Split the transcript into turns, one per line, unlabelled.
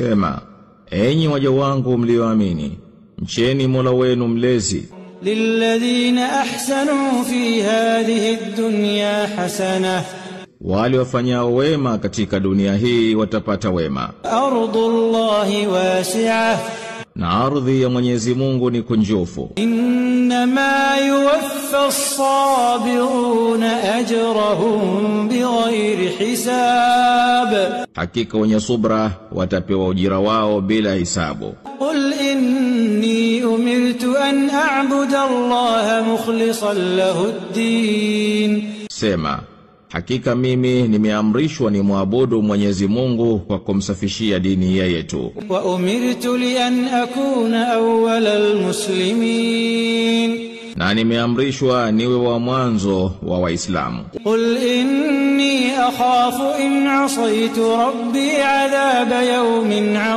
Sema, enyi waja wangu mlioamini, mcheni Mola wenu mlezi.
Lilladhina ahsanu fi hadhihi ad-dunya hasana,
wale wafanyao wema katika dunia hii watapata wema.
Ardullahi wasi'ah,
na ardhi ya Mwenyezi Mungu ni kunjufu.
Innama yuwaffa as-sabiruna ajrahum bighairi hisab,
hakika wenye subra watapewa ujira wao bila hisabu.
Qul inni umirtu an a'budu Allaha mukhlishan lahu ad-din,
sema, hakika mimi nimeamrishwa ni muabudu Mwenyezi Mungu kwa kumsafishia dini yeye tu.
Wa umirtu li an akuna awwalal muslimin,
na nimeamrishwa niwe wa mwanzo wa Waislamu.
Qul inni akhafu in asaitu rabbi adhab yawmin 'adhim.